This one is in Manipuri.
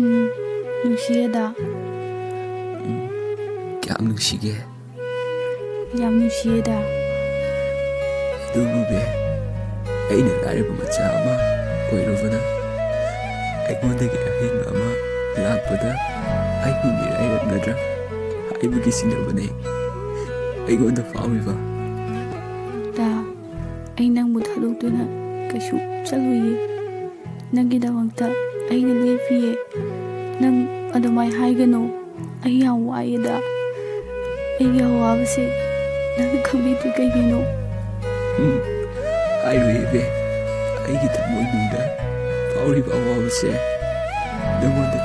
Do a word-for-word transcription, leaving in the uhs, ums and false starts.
ꯎꯝ, ꯅꯨꯡꯁꯤꯌꯦꯗ꯫ ꯎꯝ, ꯀꯌꯥꯝ ꯅꯨꯡꯁꯤꯒꯦ? ꯌꯥꯝ ꯅꯨꯡꯁꯤꯌꯦꯗ꯫ ꯑꯗꯨꯕꯨ ꯕꯦ, ꯑꯩꯅ ꯂꯥꯏꯔꯕ ꯃꯆꯥ ꯑꯃ ꯑꯣꯏꯔꯨꯕꯅ ꯑꯩꯉꯣꯟꯗꯒꯤ ꯑꯍꯦꯟꯕ ꯑꯃ ꯂꯥꯛꯄꯗ ꯑꯩꯕꯨ ꯃꯤꯔꯥꯏꯔꯛꯅꯗ꯭ꯔꯥ ꯍꯥꯏꯕꯒꯤ ꯆꯤꯡꯅꯕꯅꯦ ꯑꯩꯉꯣꯟꯗ ꯐꯥꯎꯔꯤꯕ꯫ ꯗꯥ, ꯑꯩ ꯅꯪꯕꯨ ꯊꯥꯗꯣꯛꯇꯨꯅ ꯀꯩꯁꯨ ꯆꯠꯂꯣꯏꯌꯦ꯫ ꯅꯪꯒꯤꯗꯃꯛꯇ ꯑꯩꯅ ꯂꯦꯞꯄꯤꯌꯦ꯫ ꯅꯪ ꯑꯗꯨꯃꯥꯏ ꯍꯥꯏꯒꯅꯨ꯫ ꯑꯩ ꯌꯥꯝ ꯋꯥꯏꯌꯦꯗ꯫ ꯑꯩꯒꯤ ꯑꯋꯥꯕꯁꯦ ꯅꯪꯅ ꯈꯪꯕꯤꯗ꯭ꯔꯤ ꯀꯩꯒꯤꯅꯣ? ꯎꯝ, ꯍꯥꯏꯔꯣꯏꯌꯦ ꯕꯦ꯫ ꯑꯩꯒꯤ ꯊꯃꯣꯏꯅꯨꯡꯗ ꯐꯥꯎꯔꯤꯕ ꯑꯋꯥꯕꯁꯦ ꯅꯉꯣꯟꯗ